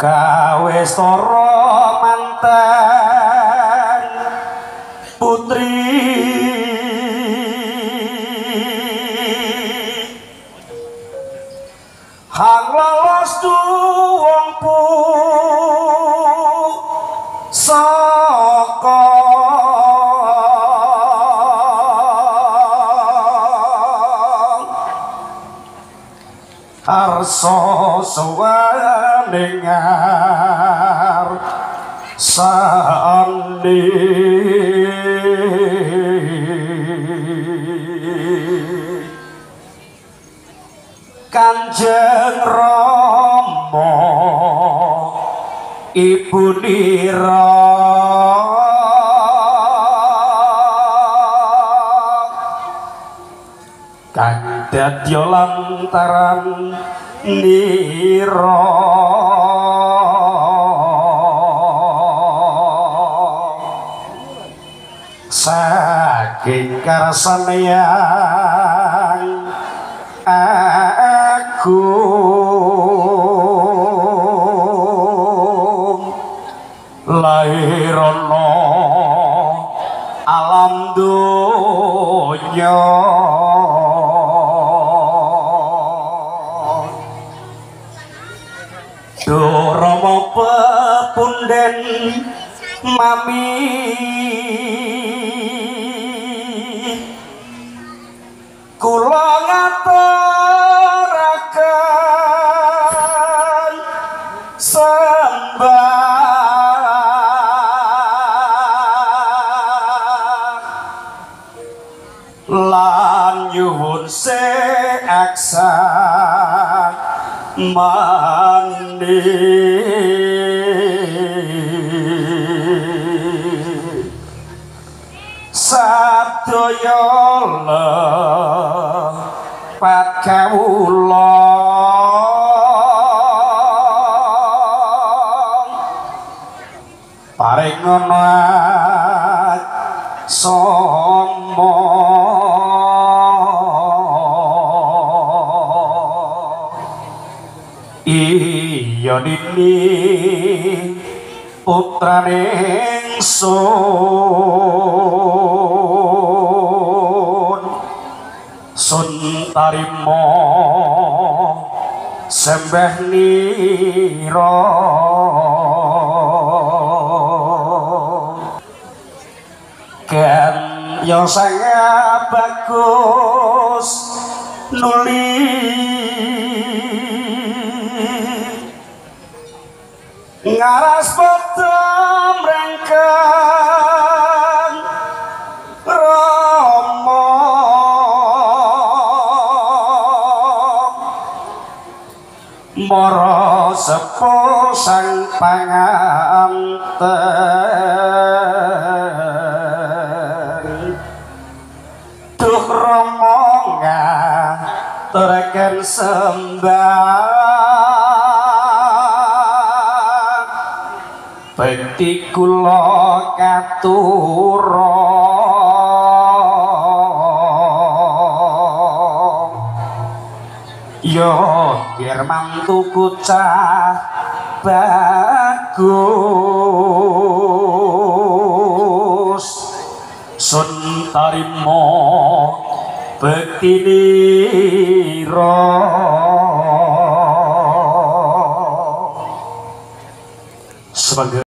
Gawe sora manten putri hang lolos duwung pusaka arsa suwaning arsane Kanjeng Rama ibu nira kang dadya lantaran nira saking karsane yang agung lairana alam donya Rama pepunden mami kula ngaturaken sembah lan nyuwun seaksa mani sadaya lepat kawula paring asma iya nini putrane ingsun sun tarima sembeh nira ken ya sangat bagus nuli ngaras padha mrengkang Rama mara sepuh sang panganten duh Rama ngaturaken sembah bekti kula katura ya ger mantuku cah bagus sun tarima bekti nira sebagai